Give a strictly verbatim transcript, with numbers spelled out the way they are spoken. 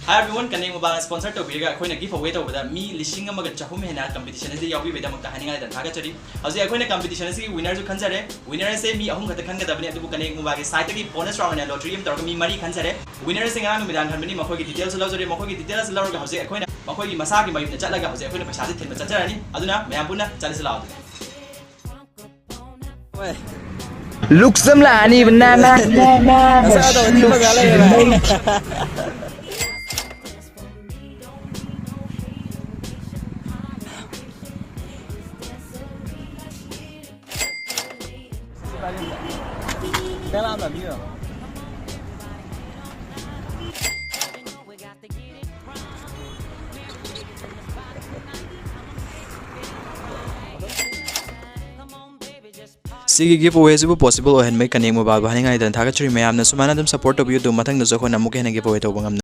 Hi everyone, Connect Mobile sponsor ꯇꯧꯕꯤꯔꯒ ꯑꯩꯈꯣꯏꯅ give away ꯇꯧꯕꯗ ꯃꯤ ꯂꯤꯁꯤꯡ ꯑꯃꯒ ꯆꯍꯨꯝ ꯍꯦꯟꯅ competition ꯑꯁꯤꯗ ꯌꯥꯎꯕꯤꯕꯒꯤꯗꯃꯛꯇ ꯍꯥꯏꯅꯤꯡꯉꯥꯏ ꯂꯩꯇꯅ ꯊꯥꯒꯠꯆꯔꯤ꯫ ꯍꯧꯖꯤꯛ ꯑꯩꯈꯣꯏꯅ competition ꯑꯁꯤꯒꯤ winner ꯁꯨ ꯈꯟꯖꯔꯦ꯫ Winner ꯑꯁꯦ ꯃꯤ ꯑꯍꯨꯝ ꯈꯛꯇ ꯈꯟꯒꯗꯕꯅꯤ, ꯑꯗꯨꯕꯨ Connect Mobile ꯒꯤ site ꯇꯒꯤ bonus round ꯑꯣꯏꯅ lottery ꯑꯃ ꯇꯧꯔꯒ ꯃꯤ ꯃꯔꯤ ꯈꯟꯖꯔꯦ꯫ Winner ꯑꯁꯦ ꯉꯔꯥꯡ ꯅꯨꯃꯤꯗꯥꯡ ꯈꯟꯕꯅꯤ, ꯃꯈꯣꯏꯒꯤ details ꯁꯨ ꯂꯧꯖꯔꯦ꯫ ꯃꯈꯣꯏꯒꯤ details ꯂꯧꯔꯒ ꯍꯧꯖꯤꯛ ꯑꯩꯈꯣꯏꯅ ꯃꯈꯣꯏꯒꯤ ꯃꯁꯥꯒꯤ ꯃꯌꯨꯝꯗ ꯆꯠꯂꯒ ꯍꯧꯖꯤꯛ ꯑꯩꯈꯣꯏꯅ ꯄꯩꯁꯥꯁꯦ ꯊꯤꯟꯕ ꯆꯠꯆꯔꯅꯤ꯫ ꯑꯗꯨꯅ ꯃꯌꯥꯝ ꯄꯨꯟꯅ ꯆꯠꯂꯁꯤ ꯂꯥꯛꯑꯣ ꯑꯗꯨꯗꯤ꯫ Looks ꯑꯃ ꯂꯥꯛꯑꯅꯤꯕ ꯅꯥ ꯅꯥ ꯅꯥ ꯅꯥ ꯅꯁꯥꯗꯣ ꯑꯅꯤ ꯃꯆꯥ ꯂꯩꯔꯦ ꯚꯥꯏ꯫ ꯁꯤꯒꯤ give away ꯑꯁꯤꯕꯨ possible ꯑꯣꯏꯍꯟꯕꯒꯤ Connect Mobile ꯕꯨ ꯍꯥꯏꯅꯤꯡꯉꯥꯏ ꯂꯩꯇꯅ ꯊꯥꯒꯠꯆꯔꯤ꯫ ꯃꯌꯥꯝꯅ ꯁꯨꯃꯥꯏꯅ ꯑꯗꯨꯝ support ꯇꯧꯕꯤꯌꯨ, ꯑꯗꯨ ꯃꯊꯪꯗꯁꯨ ꯑꯩꯈꯣꯏꯅ ꯑꯃꯨꯛꯀ ꯍꯦꯟꯅ give away ꯇꯧꯕ ꯉꯝꯅꯕ꯫